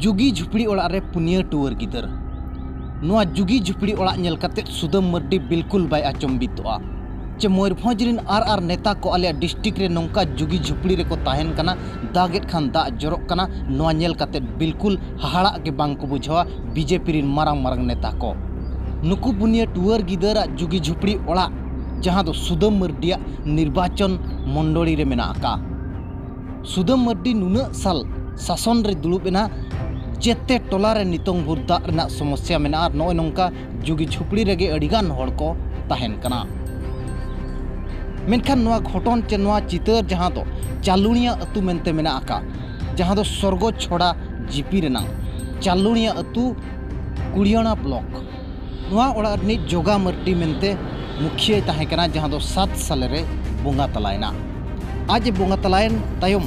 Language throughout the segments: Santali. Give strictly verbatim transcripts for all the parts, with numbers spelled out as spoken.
ᱡᱩᱜᱤ ᱡᱷᱩᱯᱲᱤ ᱚᱲᱟᱜ ᱨᱮ ᱯᱩᱱᱭᱟᱹ ᱴᱩᱣᱟᱹᱨ ᱜᱤᱫᱟᱹᱨ᱾ ᱱᱚᱣᱟ ᱡᱩᱜᱤ ᱡᱷᱩᱯᱲᱤ ᱚᱲᱟᱜ ᱧᱮᱞ ᱠᱟᱛᱮ ᱥᱩᱫᱟᱹᱢ ᱢᱟᱹᱨᱰᱤ ᱵᱤᱞᱠᱩᱞ ᱵᱟᱭ ᱟᱪᱚᱢᱵᱤᱛᱚᱜᱼᱟ᱾ ᱪᱮ ᱢᱚᱭᱩᱨᱵᱷᱚᱸᱡᱽ ᱨᱤᱱ ᱟᱨ ᱟᱨ ᱱᱮᱛᱟ ᱠᱚ ᱟᱞᱮᱭᱟᱜ ᱰᱤᱥᱴᱨᱤᱠᱴ ᱨᱮ ᱱᱚᱝᱠᱟ ᱡᱩᱜᱤ ᱡᱷᱩᱯᱲᱤ ᱨᱮᱠᱚ ᱛᱟᱦᱮᱱ ᱠᱟᱱᱟ, ᱫᱟᱜᱮᱫ ᱠᱷᱟᱱ ᱫᱟᱜ ᱡᱚᱨᱚᱜ ᱠᱟᱱᱟ, ᱱᱚᱣᱟ ᱧᱮᱞ ᱠᱟᱛᱮ ᱵᱤᱞᱠᱩᱞ ᱦᱟᱦᱟᱲᱟᱜ ᱜᱮ ᱵᱟᱝ ᱠᱚ ᱵᱩᱡᱷᱟᱹᱣᱟ ᱵᱤᱡᱮᱯᱤ ᱨᱤᱱ ᱢᱟᱨᱟᱝ ᱢᱟᱨᱟᱝ ᱱᱮᱛᱟ ᱠᱚ᱾ ᱱᱩᱠᱩ ᱯᱩᱱᱭᱟᱹ ᱴᱩᱣᱟᱹᱨ ᱜᱤᱫᱟᱹᱨᱟᱜ ᱡᱩᱜᱤ ᱡᱷᱩᱯᱲᱤ ᱚᱲᱟᱜ, ᱡᱟᱦᱟᱸ ᱫᱚ ᱥᱩᱫᱟᱹᱢ ᱢᱟᱹᱨᱰᱤᱭᱟᱜ ᱱᱤᱨᱵᱟᱪᱚᱱ ᱢᱚᱱᱰᱚᱞᱤ ᱨᱮ ᱢᱮᱱᱟᱜ ᱟᱠᱟᱫ᱾ ᱥᱩᱫᱟᱹᱢ ᱢᱟᱹᱨᱰᱤ ᱱᱩᱱᱟᱹᱜ ᱥᱟᱞ ᱥᱟᱥᱚᱱ ᱨᱮ ᱫᱩᱲᱩᱵ ᱮᱱᱟ, ᱡᱮᱛᱮ ᱴᱚᱞᱟ ᱨᱮ ᱱᱤᱛᱚᱝ ᱵᱷᱳᱨ ᱫᱟᱜ ᱨᱮᱱᱟᱜ ᱥᱚᱢᱚᱥᱭᱟ ᱢᱮᱱᱟᱜᱼᱟ ᱟᱨ ᱱᱚᱜᱼᱚᱭ ᱱᱚᱝᱠᱟ ᱡᱩᱜᱤ ᱡᱷᱩᱯᱲᱤ ᱨᱮᱜᱮ ᱟᱹᱰᱤᱜᱟᱱ ᱦᱚᱲ ᱠᱚ ᱛᱟᱦᱮᱱ ᱠᱟᱱᱟ᱾ ᱢᱮᱱᱠᱷᱟᱱ ᱱᱚᱣᱟ ᱜᱷᱚᱴᱚᱱ ᱪᱮ ᱱᱚᱣᱟ ᱪᱤᱛᱟᱹᱨ, ᱡᱟᱦᱟᱸ ᱫᱚ ᱪᱟᱞᱩᱱᱤᱭᱟ ᱟᱹᱛᱩ ᱢᱮᱱᱛᱮ ᱢᱮᱱᱟᱜ ᱟᱠᱟᱫ, ᱡᱟᱦᱟᱸ ᱫᱚ ᱥᱚᱨᱜᱚ ᱪᱷᱚᱲᱟ ᱡᱤᱯᱤ ᱨᱮᱱᱟᱜ ᱪᱟᱞᱩᱱᱤᱭᱟ ᱟᱹᱛᱩ, ᱠᱩᱲᱤᱭᱟᱱᱟ ᱵᱞᱚᱠ, ᱱᱚᱣᱟ ᱚᱲᱟᱜ ᱨᱤᱱᱤᱡ ᱡᱚᱜᱟ ᱢᱟᱹᱨᱰᱤ ᱢᱮᱱᱛᱮ ᱢᱩᱠᱷᱤᱭᱟᱹᱭ ᱛᱟᱦᱮᱸ ᱠᱟᱱᱟ, ᱡᱟᱦᱟᱸ ᱫᱚ ᱥᱟᱛ ᱥᱟᱞᱮ ᱨᱮ ᱵᱚᱸᱜᱟ ᱛᱟᱞᱟᱭᱮᱱᱟ᱾ ᱟᱡ ᱮ ᱵᱚᱸᱜᱟ ᱛᱟᱞᱟᱭᱮᱱ ᱛᱟᱭᱚᱢ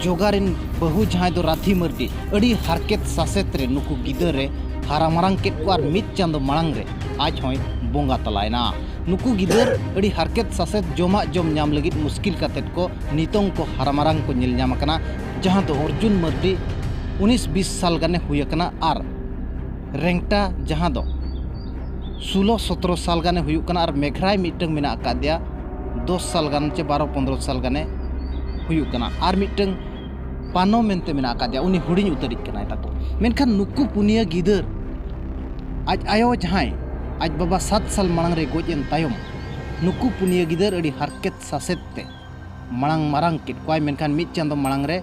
ᱡᱚᱜᱟ ᱨᱤᱱ ᱵᱟᱹᱦᱩ, ᱡᱟᱦᱟᱸᱭ ᱫᱚ ᱨᱟᱫᱷᱤ ᱢᱟᱹᱨᱰᱤ, ᱟᱹᱰᱤ ᱦᱟᱨᱠᱮᱛ ᱥᱟᱥᱮᱛ ᱨᱮ ᱱᱩᱠᱩ ᱜᱤᱫᱟᱹᱨ ᱮ ᱦᱟᱨᱟ ᱢᱟᱨᱟᱝ ᱠᱮᱫ ᱠᱚᱣᱟ ᱟᱨ ᱢᱤᱫ ᱪᱟᱸᱫᱚ ᱢᱟᱲᱟᱝ ᱨᱮ ᱟᱡ ᱦᱚᱸᱭ ᱵᱚᱸᱜᱟ ᱛᱟᱞᱟᱭᱮᱱᱟ᱾ ᱱᱩᱠᱩ ᱜᱤᱫᱟᱹᱨ ᱟᱹᱰᱤ ᱦᱟᱨᱠᱮᱛ ᱥᱟᱥᱮᱛ, ᱡᱚᱢᱟᱜ ᱡᱚᱢ ᱧᱟᱢ ᱞᱟᱹᱜᱤᱫ ᱢᱩᱥᱠᱤᱞ ᱠᱟᱛᱮᱫ ᱠᱚ ᱱᱤᱛᱚᱝ ᱠᱚ ᱦᱟᱨᱟ ᱢᱟᱨᱟᱝ ᱠᱚ ᱧᱮᱞ ᱧᱟᱢ ᱟᱠᱟᱱᱟ, ᱡᱟᱦᱟᱸ ᱫᱚ ᱚᱨᱡᱩᱱ ᱢᱟᱹᱨᱰᱤ ᱩᱱᱤᱥ ᱵᱤᱥ ᱥᱟᱞ ᱜᱟᱱᱮ ᱦᱩᱭ ᱟᱠᱟᱱᱟ ᱟᱨ ᱨᱮᱝᱴᱟ, ᱡᱟᱦᱟᱸ ᱫᱚ ᱥᱳᱞᱳ ᱥᱚᱛᱨᱚ ᱥᱟᱞ ᱜᱟᱱᱮ ᱦᱩᱭᱩᱜ ᱠᱟᱱᱟ, ᱟᱨ ᱢᱮᱜᱷᱨᱟᱭ ᱢᱤᱫᱴᱟᱝ ᱢᱮᱱᱟᱜ ᱟᱠᱟᱫᱮᱭᱟ, ᱫᱚᱥ ᱥᱟᱞ ᱜᱟᱱ ᱪᱮ ᱵᱟᱨᱚ ᱯᱚᱱᱫᱽᱨᱚ ᱥᱟᱞ ᱜᱟᱱᱮ ᱦᱩᱭᱩᱜ ᱠᱟᱱᱟ, ᱟᱨ ᱢᱤᱫᱴᱟᱝ ᱯᱟᱱᱳ ᱢᱮᱱᱛᱮ ᱢᱮᱱᱟᱜ ᱟᱠᱟᱫᱮᱭᱟ, ᱩᱱᱤ ᱦᱩᱰᱤᱧ ᱩᱛᱟᱹᱨᱤᱡ ᱠᱟᱱᱟᱭ ᱛᱟᱠᱚ᱾ ᱢᱮᱱᱠᱷᱟᱱ ᱱᱩᱠᱩ ᱯᱩᱱᱭᱟᱹ ᱜᱤᱫᱟᱹᱨ, ᱟᱡ ᱟᱭᱳ ᱡᱟᱦᱟᱸᱭ ᱟᱡ ᱵᱟᱵᱟ ᱥᱟᱛ ᱥᱟᱞ ᱢᱟᱲᱟᱝ ᱨᱮ ᱜᱚᱡ ᱮᱱ ᱛᱟᱭᱚᱢ, ᱱᱩᱠᱩ ᱯᱩᱱᱭᱟᱹ ᱜᱤᱫᱟᱹᱨ ᱟᱹᱰᱤ ᱦᱟᱨᱠᱮᱛ ᱥᱟᱥᱮᱛ ᱛᱮ ᱢᱟᱲᱟᱝ ᱢᱟᱨᱟᱝ ᱠᱮᱫ ᱠᱚᱣᱟᱭ, ᱢᱮᱱᱠᱷᱟᱱ ᱢᱤᱫ ᱪᱟᱸᱫᱚ ᱢᱟᱲᱟᱝ ᱨᱮ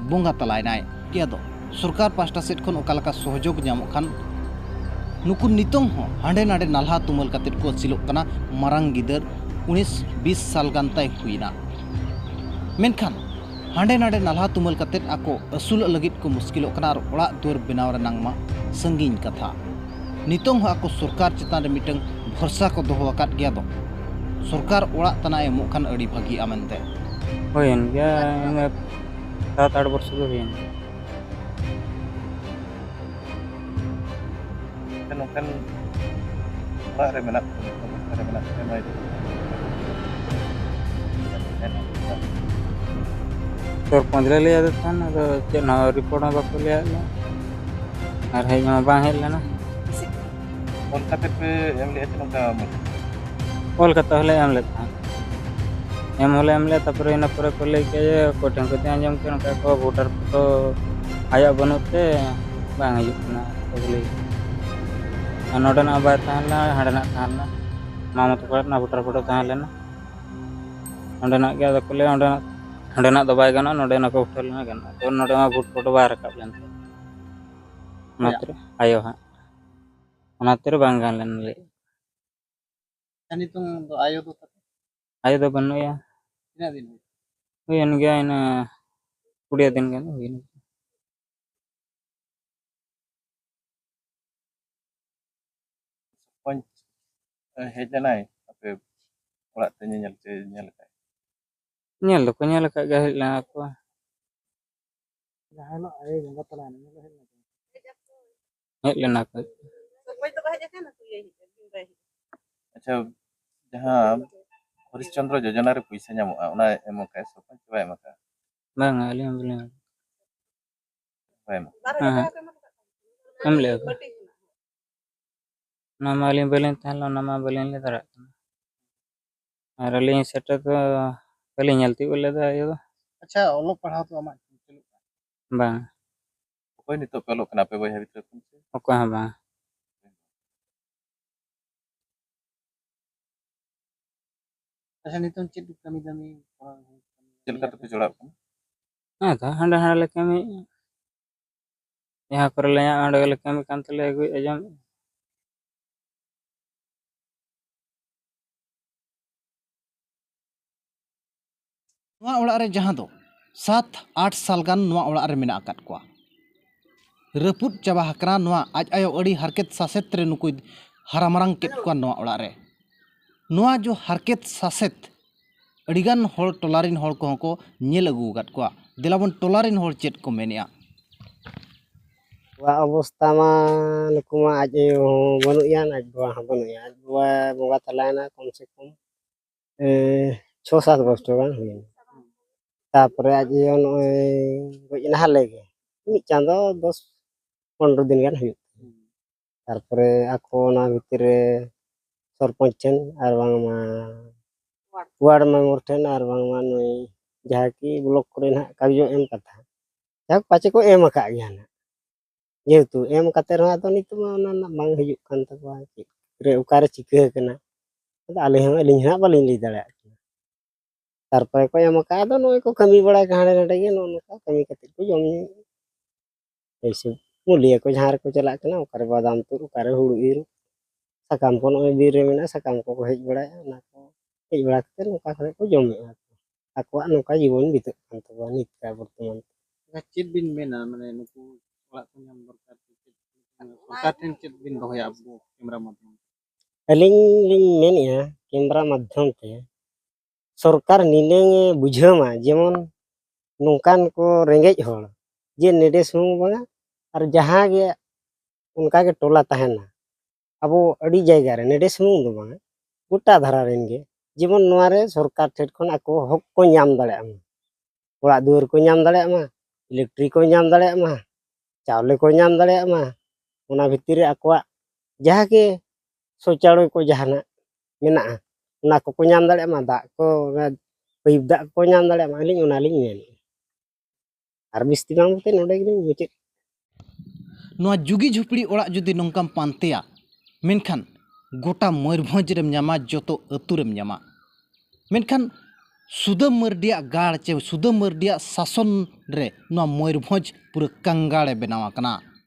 ᱵᱚᱸᱜᱟ ᱛᱟᱞᱟᱭᱮᱱᱟᱭ᱾ ᱠᱮ ᱟᱫᱚ ᱥᱚᱨᱠᱟᱨ ᱯᱟᱥᱴᱟ ᱥᱮᱫ ᱠᱷᱚᱱ ᱚᱠᱟ ᱞᱮᱠᱟ ᱥᱚᱦᱚᱡᱳᱜᱽ ᱧᱟᱢᱚᱜ ᱠᱷᱟᱱ, ᱱᱩᱠᱩ ᱱᱤᱛᱚᱝ ᱦᱚᱸ ᱦᱟᱸᱰᱮ ᱱᱟᱰᱮ ᱱᱟᱞᱦᱟ ᱛᱩᱢᱟᱹᱞ ᱠᱟᱛᱮᱫ ᱠᱚ ᱟᱹᱥᱤᱞᱚᱜ ᱠᱟᱱᱟ᱾ ᱢᱟᱨᱟᱝ ᱜᱤᱫᱟᱹᱨ ᱩᱱᱤᱥ ᱵᱤᱥ ᱥᱟᱞ ᱜᱟᱱ ᱛᱟᱭ ᱦᱩᱭᱱᱟ, ᱢᱮᱱᱠᱷᱟᱱ ᱦᱟᱸᱰᱮ ᱱᱟᱰᱮ ᱱᱟᱞᱦᱟ ᱛᱩᱢᱟᱹᱞ ᱠᱟᱛᱮᱫ ᱟᱠᱚ ᱟᱹᱥᱩᱞᱚᱜ ᱞᱟᱹᱜᱤᱫ ᱠᱚ ᱢᱩᱥᱠᱤᱞᱚᱜ ᱠᱟᱱᱟ ᱟᱨ ᱚᱲᱟᱜ ᱫᱩᱣᱟᱹᱨ ᱵᱮᱱᱟᱣ ᱨᱮᱱᱟᱝ ᱢᱟ ᱥᱟᱺᱜᱤᱧ ᱠᱟᱛᱷᱟ᱾ ᱱᱤᱛᱚᱝ ᱦᱚᱸ ᱟᱠᱚ ᱥᱚᱨᱠᱟᱨ ᱪᱮᱛᱟᱱ ᱨᱮ ᱢᱤᱫᱴᱟᱝ ᱵᱷᱚᱨᱥᱟ ᱠᱚ ᱫᱚᱦᱚ ᱟᱠᱟᱫ ᱜᱮᱭᱟ ᱫᱚ, ᱥᱚᱨᱠᱟᱨ ᱚᱲᱟᱜ ᱛᱟᱱᱟᱜ ᱮ ᱮᱢᱚᱜ ᱠᱷᱟᱱ ᱟᱹᱰᱤ ᱵᱷᱟᱹᱜᱤᱜᱼᱟ ᱢᱮᱱᱛᱮ᱾ ᱦᱩᱭᱮᱱ ᱜᱮᱭᱟ, ᱥᱟᱛ ᱟᱴ ᱵᱚᱨᱥᱚ ᱫᱚ ᱦᱩᱭᱮᱱ ᱜᱮᱭᱟ᱾ ᱱᱚᱝᱠᱟᱱ ᱚᱲᱟᱜ ᱨᱮ ᱢᱮᱱᱟᱜ ᱠᱚᱣᱟ, ᱱᱚᱝᱠᱟᱱ ᱚᱵᱚᱥᱛᱷᱟ ᱨᱮ ᱢᱮᱱᱟᱜ ᱠᱚᱣᱟ, ᱱᱚᱣᱟ ᱤᱫᱤ ᱠᱟᱛᱮ ᱯᱚᱸᱪ ᱞᱮ ᱞᱟᱹᱭ ᱟᱫᱮ ᱛᱟᱦᱮᱱ, ᱟᱫᱚ ᱪᱮᱫ ᱦᱚᱸ ᱨᱤᱯᱳᱨᱴ ᱦᱚᱸ ᱵᱟᱠᱚ ᱞᱟᱹᱭᱟᱫ ᱞᱮᱭᱟ ᱟᱨ ᱦᱮᱡ ᱦᱚᱸ ᱵᱟᱝ ᱦᱮᱡ ᱞᱮᱱᱟ᱾ ᱚᱞ ᱠᱟᱛᱮ ᱯᱮ ᱮᱢ ᱞᱮᱫᱼᱟ ᱥᱮ ᱱᱚᱝᱠᱟ ᱢᱚᱡᱽ? ᱚᱞ ᱠᱟᱛᱮ ᱦᱚᱸᱞᱮ ᱮᱢ ᱞᱮᱫ ᱛᱟᱦᱮᱸᱫ᱾ ᱮᱢ ᱦᱚᱸᱞᱮ ᱮᱢ ᱞᱮᱫ, ᱛᱟᱨᱯᱚᱨᱮ ᱤᱱᱟᱹ ᱯᱚᱨᱮ ᱠᱚ ᱞᱟᱹᱭ ᱠᱮᱫ ᱡᱮ ᱚᱠᱚᱭ ᱴᱷᱮᱱ ᱠᱷᱚᱱ ᱟᱸᱡᱚᱢ ᱠᱮᱫ ᱱᱚᱝᱠᱟ ᱠᱚ ᱵᱷᱳᱴᱟᱨ ᱯᱷᱳᱴᱳ ᱟᱭᱟᱜ ᱵᱟᱹᱱᱩᱜ ᱛᱮ ᱵᱟᱝ ᱦᱤᱡᱩᱜ ᱠᱟᱱᱟ ᱠᱚ ᱞᱟᱹᱭ᱾ ᱟᱨ ᱱᱚᱰᱮᱱᱟᱜ ᱵᱟᱭ ᱛᱟᱦᱮᱸ ᱞᱮᱱᱟ, ᱦᱟᱸᱰᱮᱱᱟᱜ ᱛᱟᱦᱮᱸ ᱞᱮᱱᱟ, ᱢᱟᱢᱚ ᱛᱟᱠᱚ ᱨᱮᱱᱟᱜ ᱵᱷᱳᱴᱟᱨ ᱯᱷᱳᱴᱳ ᱛᱟᱦᱮᱸ ᱞᱮᱱᱟ᱾ ᱱᱚᱰᱮᱱᱟᱜ ᱜᱮ ᱟᱫᱚ ᱠᱚ ᱞᱟᱹᱭᱟ ᱚᱸᱰᱮᱱᱟᱜ, ᱱᱚᱰᱮᱱᱟᱜ ᱫᱚ ᱵᱟᱭ ᱜᱟᱱᱚᱜᱼᱟ, ᱱᱚᱰᱮᱱᱟᱜ ᱠᱚ ᱩᱴᱷᱟᱹᱣ ᱞᱮᱱᱟ ᱜᱟᱱᱚᱜᱼᱟ᱾ ᱛᱚ ᱱᱚᱰᱮ ᱢᱟ ᱵᱷᱳᱴ ᱯᱷᱳᱴᱳ ᱵᱟᱭ ᱨᱟᱠᱟᱵ ᱞᱮᱱ ᱛᱟᱭᱟ᱾ ᱚᱱᱟ ᱚᱠᱚᱭᱟᱜ? ᱛᱮ ᱟᱭᱳ ᱦᱟᱸᱜ᱾ ᱚᱱᱟ ᱛᱮ ᱵᱟᱝ ᱜᱟᱱ ᱞᱮᱱ ᱞᱟᱹᱭ᱾ ᱟᱨ ᱱᱤᱛᱚᱝ ᱫᱚ ᱟᱭᱳ ᱫᱚ ᱛᱟᱯᱮ? ᱟᱭᱳ ᱫᱚ ᱵᱟᱹᱱᱩᱜ ᱮᱭᱟ᱾ ᱛᱤᱱᱟᱹᱜ ᱫᱤᱱ ᱦᱩᱭ? ᱦᱩᱭᱮᱱ ᱜᱮᱭᱟ ᱤᱱᱟᱹ ᱠᱩᱲᱤ ᱫᱤᱱ ᱜᱟᱱ ᱦᱩᱭᱮᱱ ᱜᱮᱭᱟ᱾ ᱥᱚᱨᱯᱚᱧᱪ ᱦᱮᱡ ᱞᱮᱱᱟᱭ ᱟᱯᱮ ᱚᱲᱟᱜ ᱛᱮ ᱧᱮᱧᱮᱞ ᱪᱮ ᱧᱮᱞ ᱟᱠᱟᱫ? ᱧᱮᱞ ᱫᱚᱠᱚ ᱧᱮᱞ ᱟᱠᱟᱫ ᱜᱮᱭᱟ, ᱦᱮᱡ ᱞᱮᱱᱟ ᱠᱚ᱾ ᱡᱟᱦᱟᱸ ᱦᱤᱞᱳᱜ ᱟᱭᱳᱭ ᱵᱚᱸᱜᱟ ᱛᱟᱞᱟᱭᱮᱱᱟ, ᱩᱱ ᱦᱤᱞᱳᱜ ᱦᱮᱡ ᱞᱮᱱᱟ ᱠᱚ᱾ ᱦᱮᱡ ᱞᱮᱱᱟ ᱠᱚ᱾ ᱟᱪᱪᱷᱟ, ᱡᱟᱦᱟᱸ ᱦᱚᱨᱤᱥ ᱪᱚᱱᱫᱨᱚ ᱡᱳᱡᱚᱱᱟ ᱨᱮ ᱯᱩᱭᱥᱟᱹ ᱧᱟᱢᱚᱜᱼᱟ, ᱚᱱᱟ ᱮᱢ ᱟᱠᱟᱫ ᱥᱚᱨᱯᱚᱧᱪ ᱥᱮ ᱵᱟᱭ ᱮᱢ ᱟᱠᱟᱫ? ᱵᱟᱝᱟ, ᱟᱹᱞᱤᱧ ᱦᱚᱸ ᱵᱟᱹᱞᱤᱧ ᱮᱢ ᱵᱟᱭ ᱮᱢ ᱟᱠᱟᱫ᱾ ᱦᱮᱸ, ᱦᱮᱸ᱾ ᱮᱢ ᱞᱮᱫᱼᱟ ᱠᱚ᱾ ᱚᱱᱟ ᱢᱟ ᱟᱹᱞᱤᱧ ᱵᱟᱹᱞᱤᱧ ᱛᱟᱦᱮᱸ ᱞᱮᱱᱟ, ᱚᱱᱟ ᱢᱟ ᱵᱟᱹᱞᱤᱧ ᱞᱟᱹᱭ ᱫᱟᱲᱮᱭᱟᱜ ᱠᱟᱱᱟ᱾ ᱟᱨ ᱟᱹᱞᱤᱧ ᱥᱮᱴᱮᱨ ᱫᱚ ᱵᱟᱹᱞᱤᱧ ᱧᱮᱞ ᱛᱤᱭᱳᱜ ᱞᱮᱫᱟ ᱤᱭᱟᱹ ᱫᱚ᱾ ᱟᱪᱪᱷᱟ, ᱚᱞᱚᱜ ᱯᱟᱲᱦᱟᱣ ᱫᱚ ᱟᱢᱟᱜ ᱪᱟᱹᱞᱩᱜ ᱠᱟᱱᱟ? ᱵᱟᱝ᱾ ᱚᱠᱚᱭ ᱱᱤᱛᱚᱜ ᱯᱮ ᱚᱞᱚᱜ ᱠᱟᱱᱟ ᱟᱯᱮ ᱵᱚᱭᱦᱟ ᱵᱷᱤᱛᱨᱤ ᱠᱷᱚᱱ ᱥᱮ? ᱚᱠᱚᱭ ᱦᱚᱸ ᱵᱟᱝ᱾ ᱟᱪᱪᱷᱟ, ᱱᱤᱛᱚᱝ ᱪᱮᱫ ᱠᱟᱹᱢᱤ ᱫᱟᱹᱢᱤ ᱠᱚᱨᱟᱣ ᱦᱩᱭᱩᱜ ᱠᱟᱱᱟ? ᱪᱮᱫ ᱞᱮᱠᱟ ᱛᱮᱯᱮ ᱡᱚᱲᱟᱣ ᱠᱟᱱᱟ? ᱦᱮᱸ ᱛᱚ, ᱦᱟᱸᱰᱮ ᱦᱟᱸᱰᱮ ᱞᱮ ᱠᱟᱹᱢᱤᱭᱮᱫᱼᱟ᱾ ᱡᱟᱦᱟᱸ ᱠᱚᱨᱮ ᱞᱮ ᱧᱟᱢ, ᱚᱸᱰᱮ ᱜᱮᱞᱮ ᱠᱟᱹᱢᱤ ᱠᱟᱱ ᱛᱮᱞᱮ ᱟᱹᱜᱩᱭᱮᱫᱼᱟ ᱡᱚᱢ᱾ ᱱᱚᱣᱟ ᱚᱲᱟᱜ ᱨᱮ, ᱡᱟᱦᱟᱸ ᱫᱚ ᱥᱟᱛ ᱟᱴ ᱥᱟᱞ ᱜᱟᱱ ᱱᱚᱣᱟ ᱚᱲᱟᱜ ᱨᱮ ᱢᱮᱱᱟᱜ ᱟᱠᱟᱫ ᱠᱚᱣᱟ, ᱨᱟᱹᱯᱩᱫ ᱪᱟᱵᱟ ᱟᱠᱟᱱᱟ᱾ ᱱᱚᱣᱟ ᱟᱡ ᱟᱭᱳ ᱟᱹᱰᱤ ᱦᱟᱨᱠᱮᱛ ᱥᱟᱥᱮᱛ ᱨᱮ ᱱᱩᱠᱩᱭ ᱦᱟᱨᱟ ᱢᱟᱨᱟᱝ ᱠᱮᱫ ᱠᱚᱣᱟ ᱱᱚᱣᱟ ᱚᱲᱟᱜ ᱨᱮ᱾ ᱱᱚᱣᱟ ᱡᱚ ᱦᱟᱨᱠᱮᱛ ᱥᱟᱥᱮᱛ ᱟᱹᱰᱤᱜᱟᱱ ᱦᱚᱲ, ᱴᱚᱞᱟ ᱨᱮᱱ ᱦᱚᱲ ᱠᱚᱦᱚᱸ ᱠᱚ ᱧᱮᱞ ᱟᱹᱜᱩ ᱟᱠᱟᱫ ᱠᱚᱣᱟ᱾ ᱫᱮᱞᱟ ᱵᱚᱱ, ᱴᱚᱞᱟ ᱨᱮᱱ ᱦᱚᱲ ᱪᱮᱫ ᱠᱚ ᱢᱮᱱᱮᱜᱼᱟ? ᱠᱚᱣᱟᱜ ᱚᱵᱚᱥᱛᱟ ᱢᱟ, ᱱᱩᱠᱩ ᱢᱟ ᱟᱡ ᱟᱭᱳ ᱦᱚᱸ ᱵᱟᱹᱱᱩᱜ ᱮᱭᱟ, ᱟᱡ ᱵᱟᱵᱟ ᱦᱚᱸ ᱵᱟᱹᱱᱩᱜ ᱮᱭᱟ᱾ ᱟᱡ ᱵᱟᱵᱟ ᱵᱚᱸᱜᱟ ᱛᱟᱞᱟᱭᱮᱱᱟ ᱠᱚᱢ ᱥᱮ ᱠᱚᱢ, ᱮ, ᱪᱷᱚ ᱥᱟᱛ ᱵᱚᱪᱷᱚᱨ ᱜᱟᱱ ᱦᱩᱭᱮᱱᱟ᱾ ᱛᱟᱨᱯᱚᱨᱮ ᱟᱡ ᱟᱭᱳ ᱱᱚᱜᱼᱚᱭ ᱜᱚᱡ ᱮᱱᱟ ᱦᱟᱞᱮ ᱜᱮ, ᱢᱤᱫ ᱪᱟᱸᱫᱚ ᱫᱚᱥ ᱯᱚᱱᱨᱚ ᱫᱤᱱ ᱜᱟᱱ ᱦᱩᱭᱩᱜ ᱠᱟᱱᱟ᱾ ᱛᱟᱨᱯᱚᱨᱮ ᱟᱠᱚ ᱚᱱᱟ ᱵᱷᱤᱛᱤᱨ ᱨᱮ ᱥᱚᱨᱯᱚᱧᱪ ᱴᱷᱮᱱ ᱟᱨ ᱵᱟᱝᱢᱟ ᱣᱟᱨᱰ ᱢᱮᱢᱵᱟᱨ ᱴᱷᱮᱱ ᱟᱨ ᱵᱟᱝᱢᱟ ᱱᱩᱭ ᱡᱟᱦᱟᱸ ᱠᱤ ᱵᱞᱚᱠ ᱠᱚᱨᱮ ᱱᱟᱦᱟᱜ ᱠᱟᱜᱚᱡᱽ ᱮᱢ ᱠᱟᱛᱷᱟ, ᱡᱟᱦᱟᱸ ᱯᱟᱪᱮ ᱠᱚ ᱮᱢ ᱟᱠᱟᱫ ᱜᱮᱭᱟ ᱱᱟᱦᱟᱜ, ᱡᱮᱦᱮᱛᱩ ᱮᱢ ᱠᱟᱛᱮ ᱨᱮᱦᱚᱸ ᱟᱫᱚ ᱱᱤᱛᱚᱜ ᱢᱟ ᱚᱱᱟ ᱨᱮᱱᱟᱜ ᱵᱟᱝ ᱦᱤᱡᱩᱜ ᱠᱟᱱ ᱛᱟᱠᱚᱣᱟ, ᱪᱮᱫ ᱨᱮ ᱚᱠᱟᱨᱮ ᱪᱤᱠᱟᱹ ᱟᱠᱟᱱᱟ, ᱟᱫᱚ ᱟᱞᱮ ᱦᱚᱸ, ᱟᱹᱞᱤᱧ ᱦᱚᱸ ᱱᱟᱦᱟᱜ ᱵᱟᱹᱞᱤᱧ ᱞᱟᱹᱭ ᱫᱟᱲᱮᱭᱟᱜ ᱠᱟᱱᱟ᱾ ᱛᱟᱨᱯᱚᱨᱮ ᱠᱚ ᱮᱢ ᱟᱠᱟᱫ, ᱟᱫᱚ ᱱᱚᱜᱼᱚᱭ ᱠᱚ ᱠᱟᱹᱢᱤ ᱵᱟᱲᱟᱭ ᱠᱟᱱᱟ ᱦᱟᱸᱰᱮ ᱱᱟᱰᱮ ᱜᱮ, ᱱᱚᱜᱼᱚ ᱱᱚᱝᱠᱟ ᱠᱟᱹᱢᱤ ᱠᱟᱛᱮ ᱠᱚ ᱡᱚᱢ ᱧᱩᱭᱮᱫᱼᱟ᱾ ᱮᱭᱥᱮ ᱢᱩᱞᱤᱭᱟᱹ ᱠᱚ ᱡᱟᱦᱟᱸ ᱨᱮᱠᱚ ᱪᱟᱞᱟᱜ ᱠᱟᱱᱟ, ᱚᱠᱟᱨᱮ ᱵᱟᱫᱟᱢ ᱛᱩᱫ, ᱚᱠᱟᱨᱮ ᱦᱩᱲᱩ ᱤᱨ, ᱥᱟᱠᱟᱢ ᱠᱚ ᱱᱚᱜᱼᱚᱭ ᱵᱤᱨ ᱨᱮ ᱢᱮᱱᱟᱜᱼᱟ, ᱥᱟᱠᱟᱢ ᱠᱚᱠᱚ ᱦᱮᱡ ᱵᱟᱲᱟᱭᱟ, ᱚᱱᱟ ᱠᱚ ᱦᱮᱡ ᱵᱟᱲᱟ ᱠᱟᱛᱮ ᱱᱚᱝᱠᱟ ᱠᱟᱛᱮ ᱠᱚ ᱡᱚᱢᱮᱫᱼᱟ᱾ ᱟᱠᱚᱣᱟᱜ ᱱᱚᱝᱠᱟ ᱡᱤᱵᱚᱱ ᱵᱤᱛᱟᱹᱜ ᱠᱟᱱ ᱛᱟᱠᱚᱣᱟ ᱱᱤᱛ ᱠᱟᱨ ᱵᱚᱨᱛᱚᱢᱟᱱ᱾ ᱟᱪᱪᱷᱟ, ᱪᱮᱫ ᱵᱤᱱ ᱢᱮᱱᱟ, ᱢᱟᱱᱮ ᱱᱩᱠᱩ ᱚᱲᱟᱜ ᱠᱚ ᱧᱟᱢ ᱫᱚᱨᱠᱟᱨ ᱥᱮ ᱪᱮᱫ, ᱥᱚᱨᱠᱟᱨ ᱴᱷᱮᱱ ᱪᱮᱫ ᱵᱤᱱ ᱫᱚᱦᱚᱭᱟ ᱟᱵᱚ ᱠᱮᱢᱨᱟ ᱢᱟᱫᱽᱫᱷᱚᱢ ᱛᱮ? ᱟᱹᱞᱤᱧ ᱞᱤᱧ ᱢᱮᱱᱮᱫᱼᱟ, ᱠᱮᱢᱨᱟ ᱢᱟᱫᱽᱫᱷᱚᱢ ᱛᱮ ᱥᱚᱨᱠᱟᱨ ᱱᱤᱱᱟᱹᱝ ᱮ ᱵᱩᱡᱷᱟᱹᱣ ᱢᱟ, ᱡᱮᱢᱚᱱ ᱱᱚᱝᱠᱟᱱ ᱠᱚ ᱨᱮᱸᱜᱮᱡ ᱦᱚᱲ ᱡᱮ ᱱᱮᱰᱮ ᱥᱩᱢᱩᱝ ᱵᱟᱝᱟ, ᱟᱨ ᱡᱟᱦᱟᱸ ᱜᱮ ᱚᱱᱠᱟ ᱜᱮ ᱴᱚᱞᱟ ᱛᱟᱦᱮᱱᱟ, ᱟᱵᱚ ᱟᱹᱰᱤ ᱡᱟᱭᱜᱟ ᱨᱮ ᱱᱮᱰᱮ ᱥᱩᱢᱩᱝ ᱫᱚ ᱵᱟᱝᱟ, ᱜᱚᱴᱟ ᱫᱷᱟᱨᱟ ᱨᱮᱱ ᱜᱮ, ᱡᱮᱢᱚᱱ ᱱᱚᱣᱟ ᱨᱮ ᱥᱚᱨᱠᱟᱨ ᱴᱷᱮᱱ ᱠᱷᱚᱱ ᱟᱠᱚ ᱦᱚᱠ ᱠᱚ ᱧᱟᱢ ᱫᱟᱲᱮᱭᱟᱜ ᱢᱟ, ᱚᱲᱟᱜ ᱫᱩᱣᱟᱹᱨ ᱠᱚ ᱧᱟᱢ ᱫᱟᱲᱮᱭᱟᱜ ᱢᱟ, ᱤᱞᱮᱠᱴᱨᱤᱠ ᱠᱚ ᱧᱟᱢ ᱫᱟᱲᱮᱭᱟᱜ ᱢᱟ, ᱪᱟᱣᱞᱮ ᱠᱚ ᱧᱟᱢ ᱫᱟᱲᱮᱭᱟᱜ ᱢᱟ, ᱚᱱᱟ ᱵᱷᱤᱛᱤᱨ ᱨᱮ ᱟᱠᱚᱣᱟᱜ ᱡᱟᱦᱟᱸ ᱜᱮ ᱥᱳᱪᱟᱞᱚᱭ ᱠᱚ ᱡᱟᱦᱟᱱᱟᱜ ᱢᱮᱱᱟᱜᱼᱟ, ᱚᱱᱟ ᱠᱚᱠᱚ ᱧᱟᱢ ᱫᱟᱲᱮᱭᱟᱜ ᱢᱟ, ᱫᱟᱜ ᱠᱚ, ᱚᱱᱟ ᱯᱟᱭᱤᱯ ᱫᱟᱜ ᱠᱚᱠᱚ ᱧᱟᱢ ᱫᱟᱲᱮᱭᱟᱜ ᱢᱟ, ᱟᱹᱞᱤᱧ ᱚᱱᱟᱞᱤᱧ ᱢᱮᱱᱮᱫᱼᱟ᱾ ᱟᱨ ᱵᱤᱥᱛᱤ ᱵᱟᱝ ᱠᱟᱛᱮ ᱱᱚᱰᱮ ᱜᱮᱞᱤᱧ ᱢᱩᱪᱟᱹᱫ᱾ ᱱᱚᱣᱟ ᱡᱩᱜᱤ ᱡᱷᱩᱯᱲᱤ ᱚᱲᱟᱜ ᱡᱩᱫᱤ ᱱᱚᱝᱠᱟᱢ ᱯᱟᱱᱛᱮᱭᱟ, ᱢᱮᱱᱠᱷᱟᱱ ᱜᱚᱴᱟ ᱢᱚᱭᱩᱨᱵᱷᱚᱸᱡᱽ ᱨᱮᱢ ᱧᱟᱢᱟ, ᱡᱚᱛᱚ ᱟᱹᱛᱩ ᱨᱮᱢ ᱧᱟᱢᱟ᱾ ᱢᱮᱱᱠᱷᱟᱱ ᱥᱩᱫᱟᱹᱢ ᱢᱟᱹᱨᱰᱤᱭᱟᱜ ᱜᱟᱲ ᱪᱮ ᱥᱩᱫᱟᱹᱢ ᱢᱟᱹᱨᱰᱤᱭᱟᱜ ᱥᱟᱥᱚᱱ ᱨᱮ ᱱᱚᱣᱟ ᱢᱚᱭᱩᱨᱵᱷᱚᱸᱡᱽ ᱯᱩᱨᱟᱹ ᱠᱟᱝᱜᱟᱲᱮ ᱵᱮᱱᱟᱣ ᱟᱠᱟᱱᱟ᱾